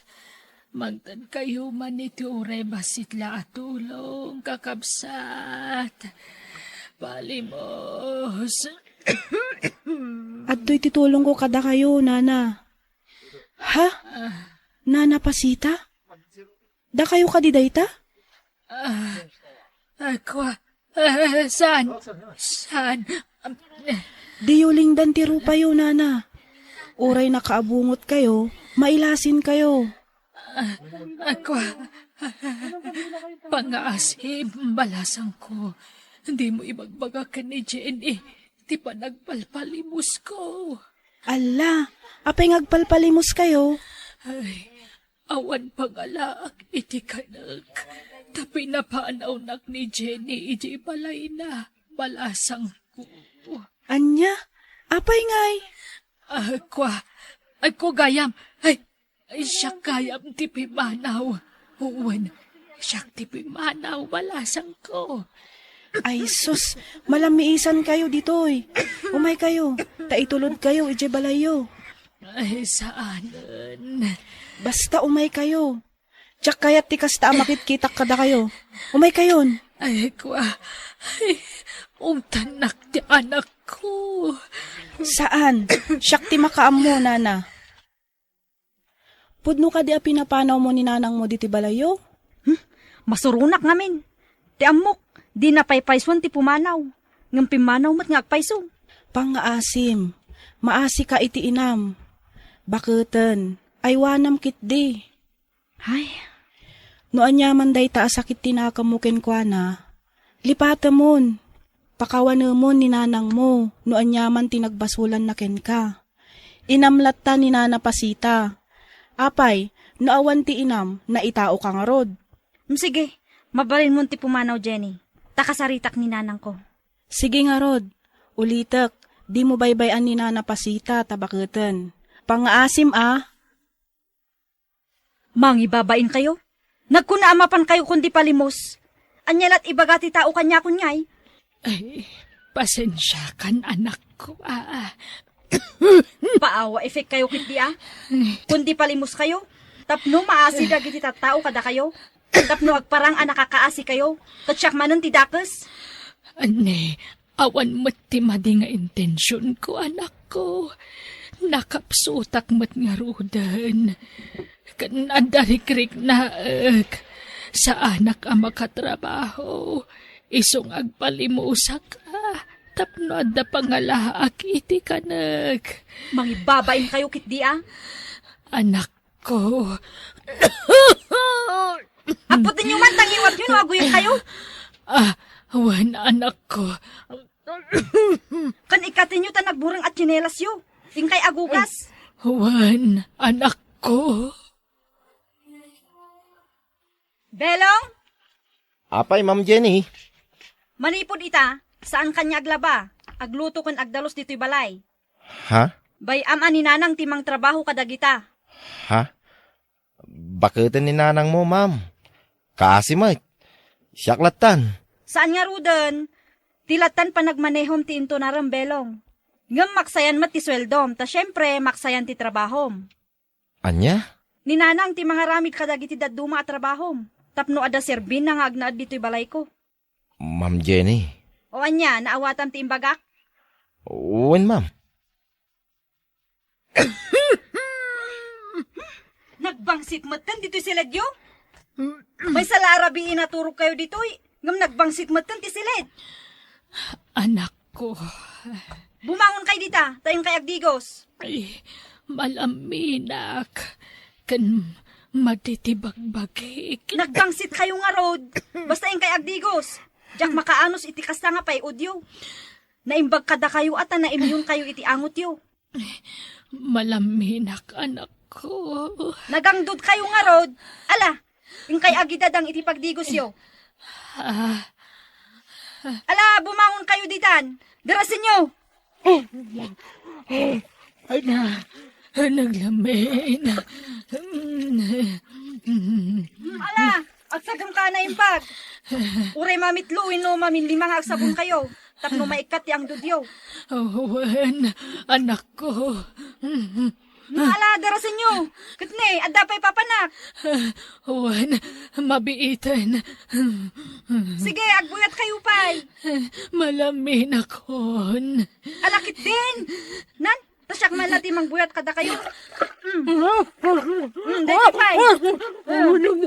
Mangted kayo man iti uray bassit la a tulong, kakabsat. Palimos. Adtoy ti tulongko kadakayo, Nana. Ha? Nana Pasita? Dakayo kadi dayta? Ah, ah, kua, ah, saan? Saan? Diyo lingdan ti rupayo, Nana. Uray nakaabungot kayo, mailasin kayo. Ah, ah, kua, pangaasib, balasangko. Dimo ibagbaga ken ni Jenny ti panagpalpalimusko. Alla, apay nga agpalpalimus kayo? Ay, awan pangalaak iti kanek, ta pinapanawnak ni Jenny idiay balayna, balasangko. Ania? Apay ngay? Ah, kua, ay, kua gayam. Ay, ay, siak gayam ti pimmanaw. Wen, siak ti pimmanaw, balasangko. Ay, sus, malamiisan kayo ditoy. Umay kayo, ta itulod kayo ijay balayyo. Ay, saanen. Basta umay kayo. Diak kayat ti kasta a makitkitak kadakayo. Umay kayon. Ay, kwa. Ay, ungtannak ti anakko. Saan? Siak ti makaammo, nana. Pudno kadi a pinapanawmo ni nanangmo ditoy balayyo? Hmm? Masuronak ngamin. Ti ammok, dina paypaysuan ti pumanaw. Ngem pimmanaw met nga agpayso. Pangngaasim, maasika iti inam. Baketen, aywanam ketdi. Ay. No aniaman dayta a sakit ti nakemmo kenkuana, lipatemon. Pakawanemon ni nanangmo no aniaman ti nagbasolanna kenka. Inam latta ni Nana Pasita. Apay, no awan ti inam, naitaoka ngarud. Mm, sige, mabalinmon ti pumanaw, Jenny. Ta kasaritak ni nanangko. Sige ngarud, ulitek, dimo baybay-an ni Nana Pasita ta baketen. Pangngaasim a. Mangibabain kayo? Nagkuna a mapan kayo kundi palimos. Ania lat ibaga ti tao kaniakon ngay? Ay, pasensiakan, anakko, a. Paawa effect kayo ketdi a. Kundi palimos kayo. Tapno maasi dagiti tattao kadakayo. Tapno agparang a nakakaasi kayo. Ket siak manen ti dakes. Anne, awan met ti madi nga intensionko, anakko. Nakapsutak met ngaruden. Ken adda rikriknaek. Saanak a makatrabaho. Isu nga agpalimusak, a, tapno adda pangalaak iti kanek. Mangibabain kayo ketdi a. Anakko. Apputenyo man, tangiwatyo no aguyod kayo. A, wen, anakko. Ken ikkatenyo ta nagbureng a tsinelasyo. Inkay agugas. Wen, anakko. Belong? Apay, Ma'am Jenny? Manipud ita, saan kaniak aglaba, agluto ken agdalus ditoy balay. Ha? Bay-am a ni nanang ti mangtrabaho kadagita. Ha? Baketen ni nanangmo, ma'am. Kaasi met. Siak lattan. Saan ngaruden, ti lattan panagmanehom ti intunarem, Belong. Ngem maksayan met ti sueldom, ta siempre, maksayan ti trabahom. Ania? Ni nanang ti mangaramid kadagiti dadduma a trabahom, tapno adda serbina nga agnaed ditoy balayko. Ma'am Jenny. O ania, naawatam ti imbagak? Wen, ma'am. Nagbangsit metten ditoy siledyo? Maysa la a rabii a naturog kayo ditoy, ngem nagbangsit metten ti siled. Anakko. Bumangon kay dita, ta inkay agdigos. Ay, malaminak. Ken madi ti bagbagik. Nagbangsit kayo ngarud. Basta inkay agdigos. Diak makaanus iti kasta nga pay-odyo. Naimbag kadakayo a ta naimyonkayo iti angotyo. Malaminak, anakko. Nagangdod kayo ngarud. Ala, inkay agidadang iti pagdigosyo. Ah. Ala, bumangon kayo ditan. Darasenyo. Ay na, naglamin. Ala, agsagem ka naimbag. Uray mamitlo wenno maminlima nga agsabon kayo. Tapno maikkat ti angdodyo. Wen, anakko. Ala, darasenyo. Ket ne, adda pay papanak. Wen, mabiiten. Sige, agbuyat kayo pay. Malaminakon. Ala ketdin. Nan, ta siak man la ti mangbuyat kadakayo. Mm. Mm, daytoy pay.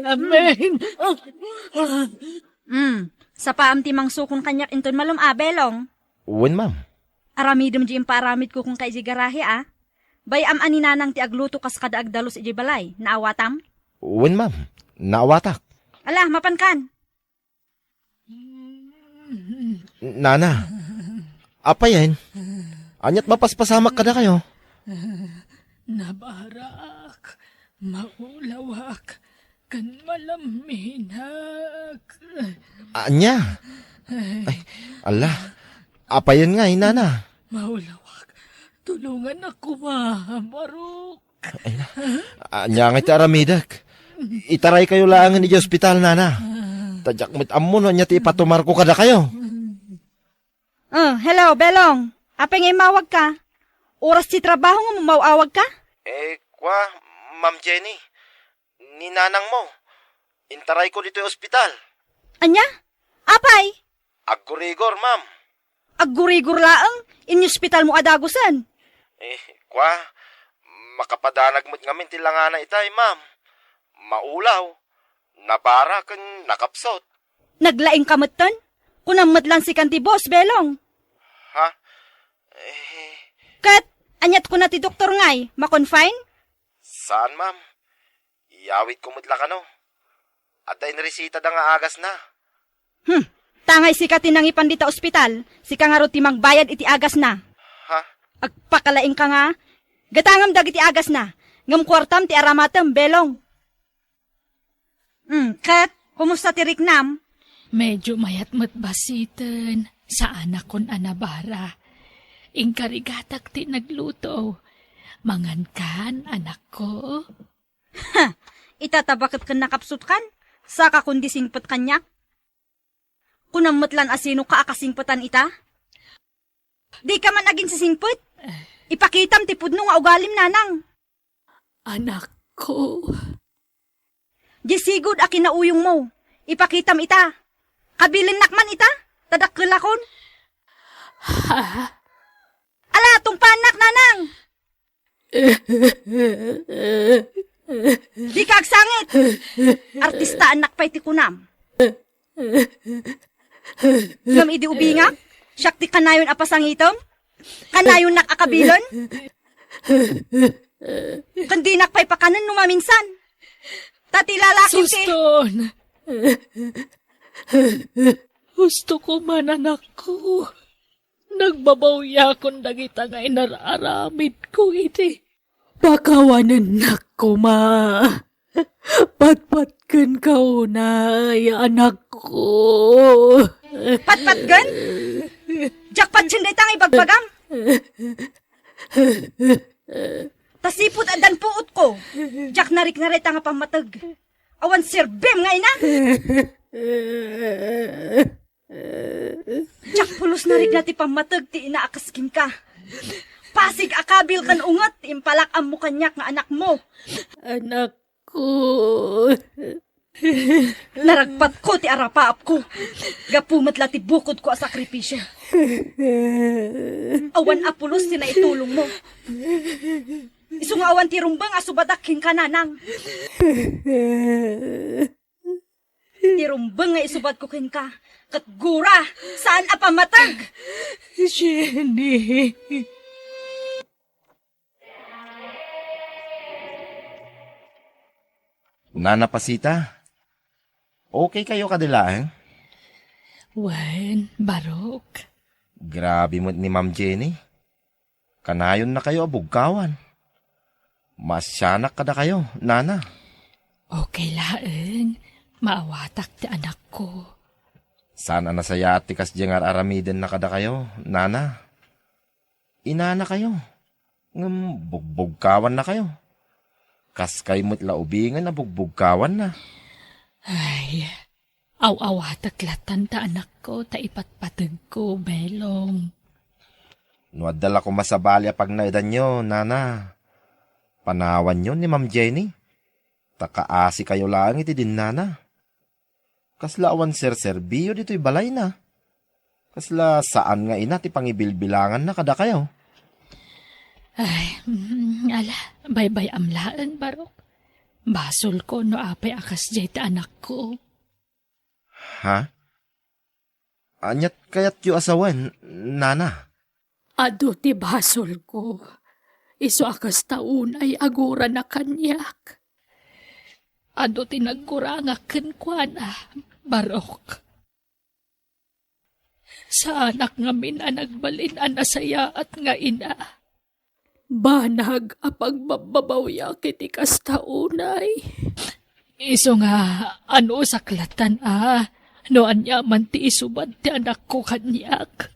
Amen. Mm. Sapaam ti mangsukon kaniak inton malem a, Belong. Wen, ma'am. Aramidem di impaaramidko kenka idiay garahe, a. Bay-am a ni nanang ti agluto kas kada agdalus idiay balay. Naawatam? Wen, ma'am. Naawatak. Ala, mapankan. Nana, apayen? Aniat mapaspasamak kadakayo? Nabarak, maulawak, ken malaminak. Ania? Ay, ala, apayen ngay, nana? Maulawak, tulongan ako, ma, barok. Ay na. Ania ngay ti aramidek? Itaray kayo laengen idiay ospital, nana. Ta diak met ammo no ania ti ipatumarko kadakayo. Ah, hello, Belong. Apay nga immawagka? Oras ti trabaho nga umaw-awagka? Eh, kwa, Ma'am Jenny, ni nanangmo, intarayko ditoy ospital. Ania? Apay? Aggurigor, ma'am. Aggurigor laeng, inyospitalmo a dagusen. Eh, kwa, makapadanag met ngamin ti langana itay, ma'am. Maulaw, nabara ken nakapsut. Naglaingka metten? Kunam met lan sikan ti boss, Belong. Ha? Eh. Ket, aniat kuna ti doktor ngay, ma-confine? Saan, ma'am. Iyawidko met la kano. Adda inresitada nga agasna. Hmm. Tangay sika ti nangipan dita ospital, sika ngarud ti mangbayad iti agasna. Ha? Agpakalaingka nga. Gatangem dagiti agasna, ngem kuartam ti aramatem, Belong. Hmm, ket, kumusta ti riknam? Medyo mayat met basiten. Saanakon a nabara. Inkarigatak ti nagluto. Mangankan, anakko? Ha! Ita ta baket ken nakapsutkan, saka kundi singpet kaniak. Kunam met lan a sinoka a kasingpetan ita? Dika man aginsisingpet? Ipakitam ti pudno nga ugalim, nanang. Anakko. Di sigud a kinauyongmo. Ipakitam ita. Kabilinnak man ita. Ta dakkelakon. Ha? Ala, tungpaannak, nanang! Dika agsangit! Artistaannak pay ti kunam. Ngem idi ubingak, siak ti kanayon a pasangitem? Kanayonnak a kabilen? Ken dinak pay pakanen no maminsan. Ta ti lalaki ti Suston! Husto ko man, anakko. Nagbabawyakon dagita nga inar-aramidko iti. Pakawanennak koma. Patpatken ka unay, anakko. Patpatken? Diak patien dayta nga ibagbagam. Ta sipud addan puotko, diak narikna dayta nga pammateg. Awan serbim nga ina. Diak pulos narikna ti pammateg ti ina a kas kenka. Pasig a kabil ken unget ti impalak-ammo kaniak nga anakmo. Anakko. Naragpatko ti arapaapko. Gapu met la ti bukodko a sakripisio. Awan a pulos ti naitulongmo. Isu nga awan ti rumbeng a subadak kenka, nanang. Ti rumbeng nga isubadko kenka, ket gura, saan a pammateg! Jenny. Nana Pasita, okay kayo kadi laeng? Wen, Barok. Grabe met ni Ma'am Jenny. Kanayonnakayo a bugkawan. Maasianak kadakayo, nana. Okay laeng. Maawatak ti anakko. Saan a nasayaat ti kasdiay nga ar-aramidenna kadakayo, nana. Inanakayo, ngem bugbugkawannakayo. Kaskay met la ubingen a bugbugkawanna. Ay, aw-awatek lattan ta anakko ta ipatpategko, Belong. No adda la koma sabali a pagnaedanyo, nana, panawanyo ni Ma'am Jenny. Ta kaasikayo laeng iti dinnana. Kasla awan serserbiyo ditoy balayna. Kasla saan nga ina ti pangibilbilanganna kadakayo. Ay, mm, ala, baybay-am laeng, Barok. Basolko no apay a kasdiay ti anakko. Ha? Aniat kayatyo a sawen, nana? Adu ti basolko. Isu a kasta unay agurana kaniak. Adu ti nagkurangak kenkuana, Barok. Saanak ngamin a nagbalin a nasayaat nga ina. Banag a pagbabbabawiak iti kasta unay. Isu nga, anusak lattan a, no aniaman ti isubad ti anakko kaniak.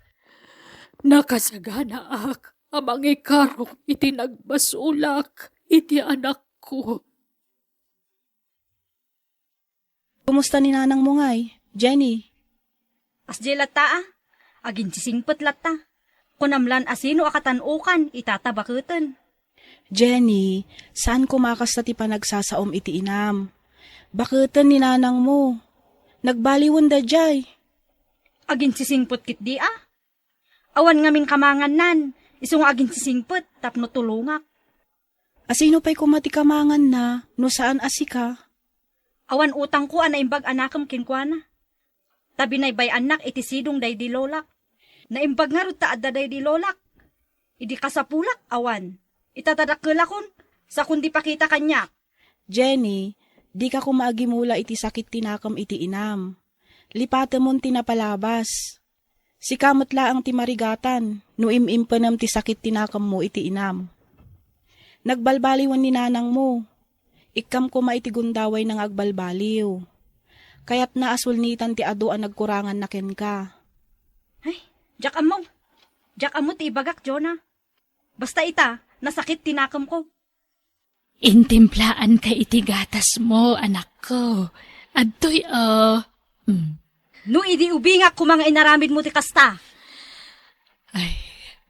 Nakasaganaak a mangikarok iti nagbasolak iti anakko. Kumusta ni nanangmo ngay, Jenny? Kasdiay latta, a. Aginsisingpet latta. Kunam lan a sino a katan-okan, itata baketen. Jenny, saan koma a kasta ti panagsasaom iti inam. Baketen ni nanangmo. Nagbaliwen daydiay. Aginsisingpet ketdi a. Awan ngamin kamangannan, isu nga aginsisingpet tapno tulongak. Asino pay koma ti kamanganna no saan a sika? Awan utangko a naimbag a nakem kenkuana. Ta binaybay-annak iti sidong daydi lolak. Naimbag ngarud ta adda daydi lolak. Idi kasapulak, awan. Ita ta dakkelakon, sakon di pakita kaniak. Jenny, dika koma agimula iti sakit ti nakem iti inam. Lipatemon ti napalabas. Sika met laeng ti marigatan no im-impenem ti sakit ti nakemmo iti inam. Nagbalbaliwen ni nanangmo. Ikkam koma iti gundawayna nga agbalbaliw. Kayatna a sulnitan ti adu a nagkuranganna kenka. Ay, diak ammo. Diak ammo ti ibagak, Jonah. Basta ita, nasakit ti nakemko. Intimplaanka iti gatasmo, anakko. Adtoy, a. Mm. No idi ubingak koma nga inaramidmo ti kasta. Ay,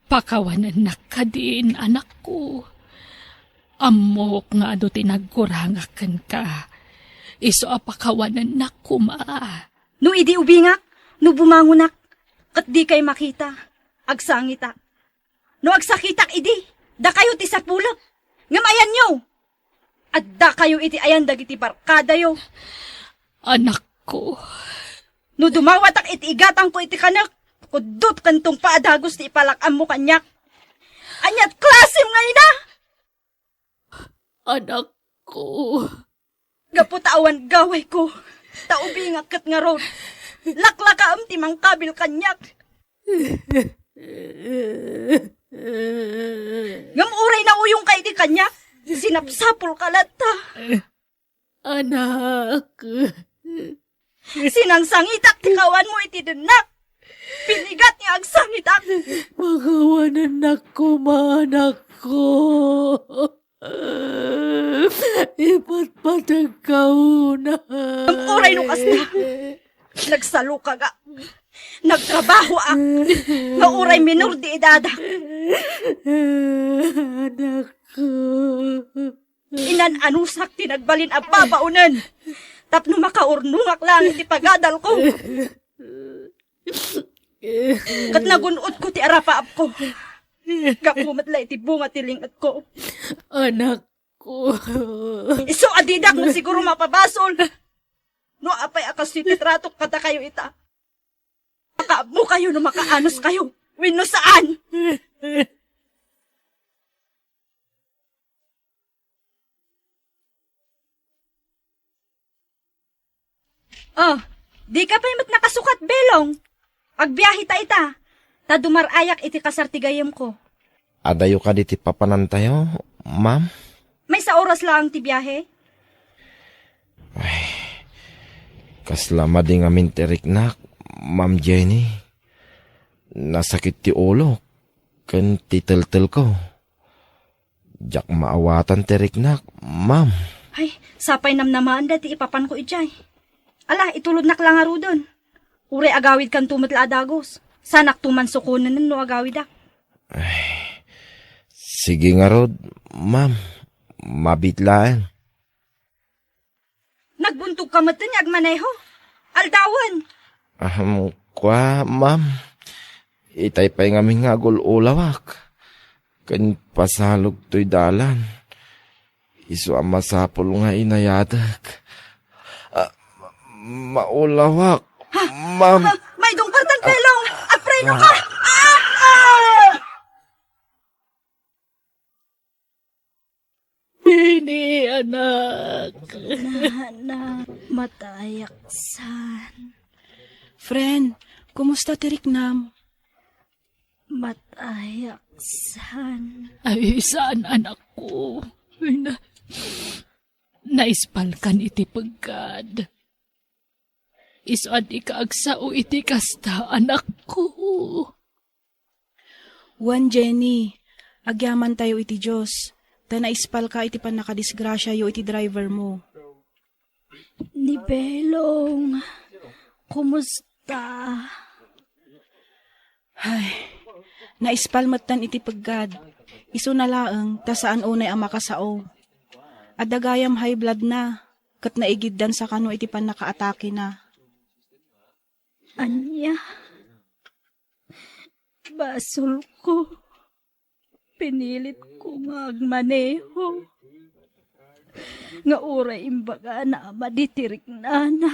pakawanennak kadin, anakko. Ammok nga adu ti nagkurangak kenka. Isu a pakawanennak koma. No idi ubingak, no bumangonak, ket dikay makita, agsangitak. No agsakitak idi, dakayo ti sapulek. Ngem ayanyo, addakayo iti ayan dagiti barkadayo. Anakko. No dumawatak iti igatangko iti kanek, kuddot ken tungpa a dagus ti ipalak-ammo kaniak. Ania ti klasem nga ina? Anakko. Gapu ta awan gawayko, ta ubingak ket ngarud, laklakaem ti mangkabil kaniak. Ngem uray nauyongka idi kaniak, sinapsapulka latta. Anak. Sinangsangitak ti kawanmo iti dennak. Pinigat nga agsangitak. Pakawanennak koma, anakko. Ipatpategka unay. Ngem uray no kasta, nagsaloka nga. Nagtrabahoak. Nga uray minor di edadak. Anakko. Inan-anusak ti nagbalin a babaonen tapno makaurnongak laeng iti pagadalko. Ket nagun-otko ti arapaapko. Gapu met la iti bunga ti lingetko. Anakko. Isu a didak no siguro mapabasol. No apay a kastoy ti tratok kadakayo ita. Makaammokayo no makaanoskayo wenno saan. Oh, dika pay met nakasukat, Belong. Agbiahe ta ita, ta dumar-ayak iti kasar ti gayyemko. Adayo kadi ti papanantayo, ma'am? Maysa oras laeng ti biahe. Ay, kasla madi ngamin ti riknak, Ma'am Jenny. Nasakit ti ulok ken ti teltelko. Diak maawatan ti riknak, ma'am. Ay, sapay namnamaanda ti ipapanko idiay. Ala, itulodnak la ngaruden. Uray agawidkanto met la a dagus. Saanakto man sukonen no agawidak. Ay, sige ngarud, ma'am. Mabiit laeng. Nagbuntogka metten nga agmaneho. Aldawen. Ahem, kua, ma'am. Itay pay ngamin nga agul-ulawak. Ken pasalog toy dalan. Isu a masapul nga inayadek. Ah, ma-, maulawak, ma'am. Ah, maidongpartan, Belong. Agpreno ka. Ah! Ah! Bini, anak. Nana, matayak san. Friend, kumusta ti riknam? Matayak san. Ay, saan, anakko? Ay, na-, naispalkan iti peggad. Isu a dika agsao iti kasta, anakko. Wen, Jenny, agyamantayo iti Dios, ta naispalka iti pannakadisgrasiayo iti driver mo. Ni Belong, kumusta? Ay, naispal metten iti peggad. Isuna laeng ta saan unay a makasao. Adda gayam high blood na, ket naigiddansa kano iti pannakaatakena. Ania? Basolko. Pinilitko nga agmaneho. Nga uray imbagana a madi ti riknana.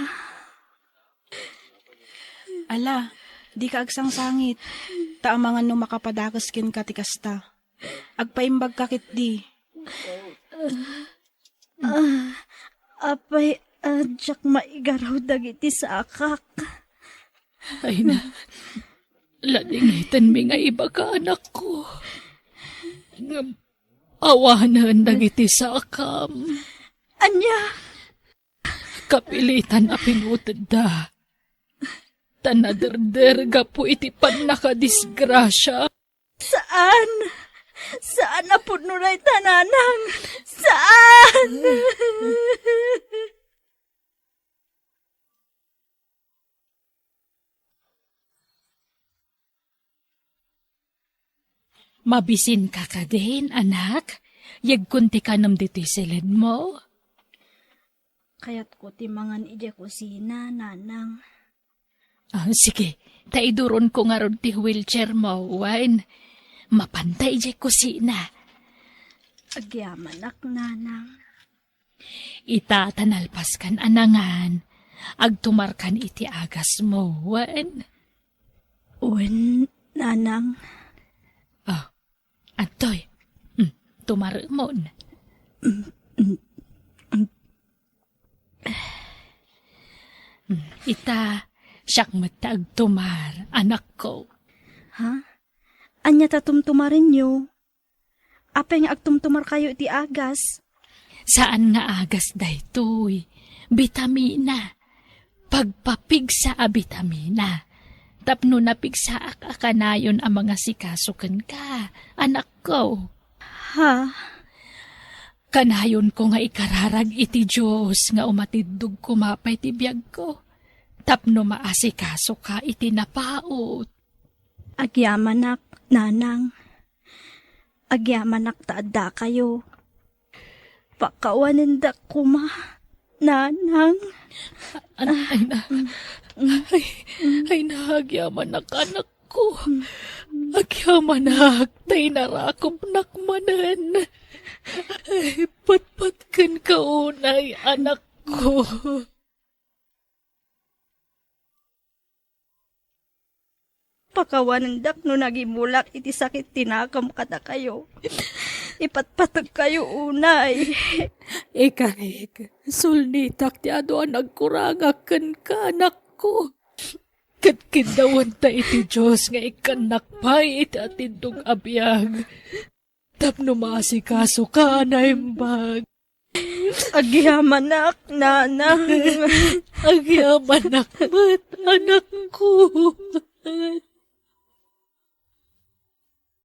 Ala, dika agsangsangit, ta amangan no makapadakes kenka ti kasta. Agpaimbagka ketdi. Ah, apay a diak maigaraw dagiti sakak? Ay na, ladingitenmi nga ibaga, anakko. Ngem awanen dagiti sakam. Ania? Kapilitan a pinutedda. Ta naderder gapu iti pannakadisgrasia. Saan! Saan a pudno dayta, nanang! Saan! Mabisinka kadin, anak? Yegkon ti kanem ditoy siledmo? Kayatko ti mangan idiay kusina, nanang. Ah, sige, ta iduronko ngarud ti wheelchairmo, wen? Mapanta idiay kusina. Agyamanak, nanang. Ita ta nalpaskan a nangan, agtumarkan iti agasmo, wen? Wen, nanang. Ah, adtoy. Hmm, tumaremon. Hmm, ita, siak met ti agtumar, anakko. Ha? Ania ta tumtumarenyo? Apay nga agtumtumarkayo iti agas? Saan nga agas daytoy. Bitamina. Pagpapigsa a bitamina. Tapno napigsaak a kanayon a mangasikaso kenka, anakko. Ha? Kanayonko nga ikararag iti Dios nga umatiddog koma pay ti biagko. Tapno maasikasoka iti napaut. Agyamanak, nanang. Agyamanak ta addakayo. Pakawanendak koma, nanang. An-, ay na. Mm. Ay, mm. Ay na, agyamanak, anakko. Mm. Agyamanak, ta inarakupnak manen. Ay, patpatkenka unay, anakko. Pakawanendak no nagimulak iti sakit ti nakam kadakayo. Ipatpategkayo unay. Ikarik, sulnitak ti adu a nagkurangak kenka, anakko. Ket kiddawenta iti Dios nga ikkannak pay iti atindog a biag. Tapno maasikasoka a naimbag. Agyamanak, nanang. Agyamanak met, anakko.